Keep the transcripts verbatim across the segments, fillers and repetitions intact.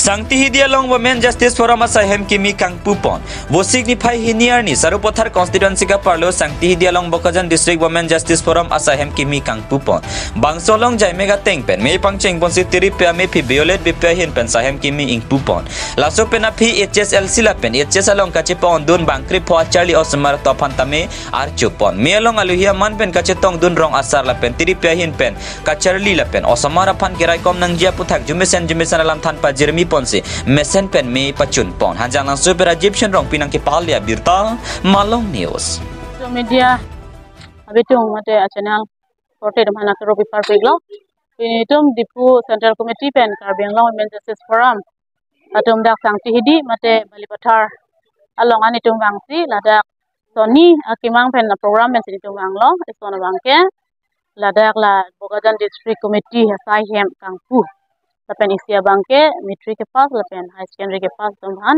Sangtihidi along Women Justice Forum asaihem kimi kangpupon. Vosik niphai hini arni Sarupathar constituency kaparlo Sangtihidi along Bokajan District Women Justice Forum asaihem kimi kangpupon. Bangso along jaime ateng pen mei pangchengponsi tiri pe amephi violet bipe ahin pen saihem kimi ingpupon. Laso pen aphi H S L C lapen H S along kachepa-ondun bangkre pho acharli osomar atum aphan tame archopon. Mei along aluhi aman pen kachetongdun rong asar lapen tiri pe ahin pen kacharli lapen osomar aphan keraikom nangji aputhak jumesen jumesen alam than pajirmiponsi mesen pen mei pachunpon. Hanjanglangso pen Rajiv Shenrongpi nangkepale abirta, Malong News. Social media abitung mate a channel korte atum aphan akero pipar piglo. Pini itum Diphu Central Committee pen Karbi Anglong Women Justice Forum atum dak Sangtihidi mate Balipathar along an itum vangsi ladak sonni akemang pen program pensi itum vanglo. Eson abangke ladak la Bokajan District Committee asaihem kangpu. Lapen isi abangke matric kepass lapen higher secondary kepass atum aphan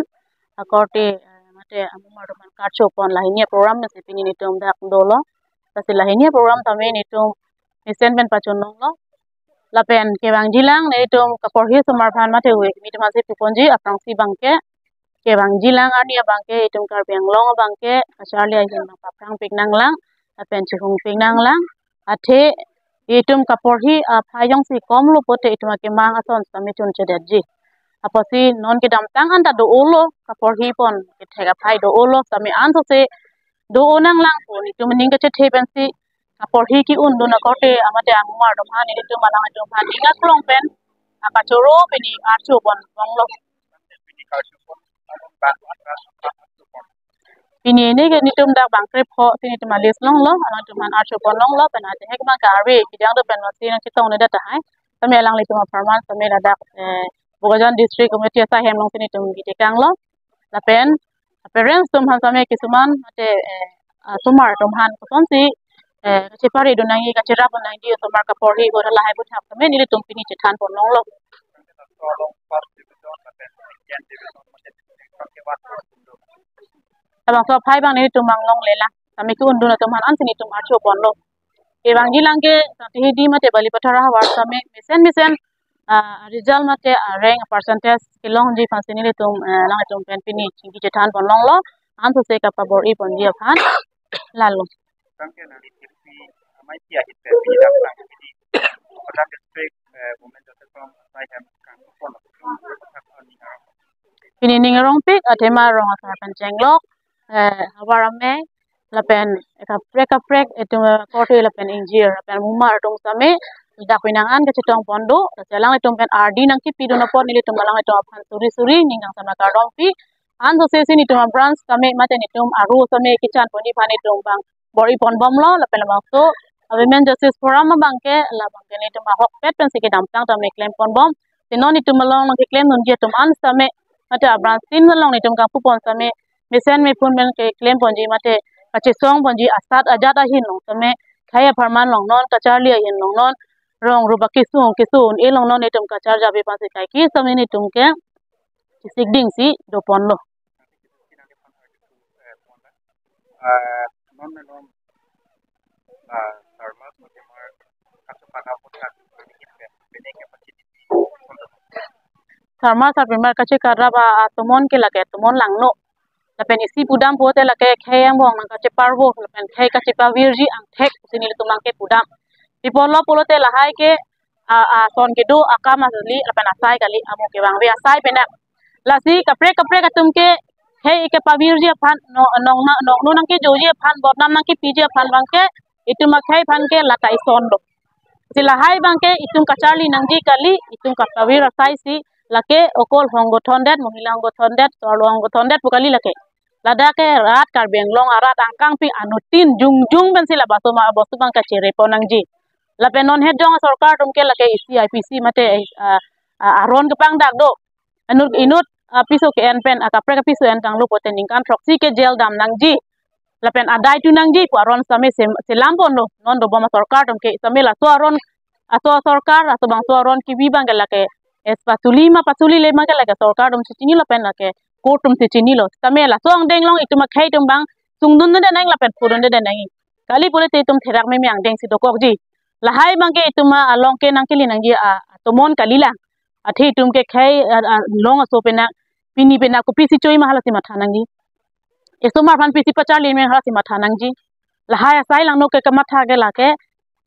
akorte, eh, mate amumar atum aphan karchopon, lahini program pensi pini itum dak dolo. Lasi lahini program tame itum mesen pen pachun longlo. Lapen kevangjilang nelitum kaporhi osomar aphan mate hui mi teman si puponji aphrangsi abangke kevangjilang arni abangke itum Karbi Anglong abangke kacharli ahin nangpaphrangpik nanglang lapen chihungpik nanglang. Athe itum kaporhi aphai jongsi komlo pulote itum akemang ason sitame chunchedetji. Apotsi non kedamtang anta do-olo kaporhipon kethek aphai do-olo sitame ansose do-o nanglang pu itum ning kachethe pensi kaporhi ke-undun akorte amate amumar atum aphan nelitum alanglitum aphan ning aklong pen akachoro pini archopon longlo. Pini neke nelitum dak bangkre pho si nelitum a-list longlo, alanglitum aphan archopon longlo, pen athe hek bang ka arve kejang do pen masi nangchetongnedet tahai. Tame alanglitum apharman tame ladak, eh, Bokajan District Committee asaihem along si nelitum kitekanglo. Lapen parents atum aphan tame kisuman mate, eh, ah, osomar atum aphan kosonsi, eh, kacheparidun nangji, kacherapdun nangji osomar kaporhi ahut lahai aputhak tame nelitum pini chethanpon longlo. Labangso aphai abang nelitum vang longlelang. Tame ke-undun atum aphan ansi nelitum archoponlo. Kevangjilang ke Sangtihidi mate Balipathar ahavar tame mesen mesen, ah, result mate, ah, rank percentage kelongji aphansi nelitum, eh, alanglitum pen pini chingki chethanpon longlo. Ansose kapabor-iponji aphan lalo. Pini ning arongpik athema rong asar pen chenglok, eh, havar amei lapen kaprek kaprek itum, eh, korte lapen ingjir lapen mumar atum sitame dak pinang an kachetongpon do. Lasi alanglitum pen ardi nangkipidun apot nelitum alanglitum aphan suri suri ning kangsam akardom pi. Ansose si nelitum a-branch sitame mate nelitum aru sitame kechanponji aphan nelitum bang bor-iponbomlo lapen labangso a-Women Justice Forum abangke labangke nelitum ahokpet pensi kedamtang tame klemponbom. Si non itum along nangkeklemdunji atum an sitame mate a-branch tin along nelitum kangpupon sitame mesen mephun pen keklemponji mate kachesongponji asat ajat ahin along sitame khei apharman along non kacharli ahin along non rong rup akesung keso un-e along non nelitum kacharjabi aphansi kaike sitame nelitum ke kisik dingsi doponlo. Sarma sarpimar kachekarap a, atomon ke lake atomon langno. Lapen isi pudam pulote lake khei angbong nangkacheparvo lapen khei kachepavirji angthek pusi nelitum nangkepudam. Pi apotlo pulote lahai ke a, ason kedo akam asli lapen asai kali, amo kevangve asai pen. Lasi kaprek kaprek atum ke khei kepavirji aphan no, nong na, nongno nangkejoji aphan, bodnam nangkepiji aphan abangke itum akhei aphan ke lata eson do. Si lahai abangke itum kacharli nangji kali, itum kapavir asai si lake okol hong gothon det, mohila hong gothon det, so-arlo hong gothon det pu kali lake. Ladak ke rat Karbi Anglong arat angkangpi anuttin jongjong pensi labangso ma, labangso abang kachere pon nangji. Lapen non het jong sorkar atum ke lake isi I P C mate, ah, ah, aron kepangdak do. Inut, inut, ah, piso ke-en pen, ah, kaprek piso en tanglo pulote ningkan throksi ke jail dam nangji. Lapen adai tu nangji pu aron sitame sem-, selamponlo. Non dobom sorkar atum ke sitame laso aron, laso sorkar, laso bangso aron kebi abangke lake es pachuli ma pachulile abangke lake sorkar atum si chinilo pen lake court atum si chinilo. Sitame laso angdeng along itum akhei atum abang sungdunde nang lapen phurunde nang. Kali pulote itum therak meme angdeng si dokokji. Lahai abangke itum along ke nangkele nangji a, atomon kalilang. Athe itum ke khei, ah, ah, long aso penang, pini penang kopisi cho-i ma halasi matha nangji. Esomar aphan pisi pacharli ma halasi matha nangji. Lahai asai langno ke kamatha ke lake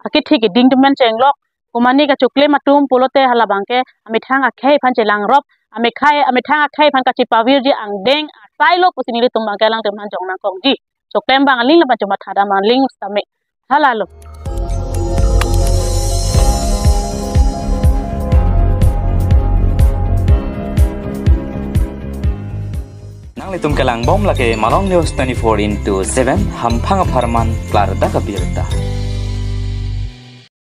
akethe keding atum pen chenglok. Komane kachoklem atum pulote halabang ke amethang akhei aphan chelangrop, amekhai, amethang akhei aphan kachepavirji angdeng asailo pusi nelitum abang ke alangtum aphan chongnangkokji. Choklem abang aling lapen chomatha dam aling sitame. Halalo. Nanglitum kelangbom lake Malong News twenty-four into seven, hamphang apharman klardak abirta.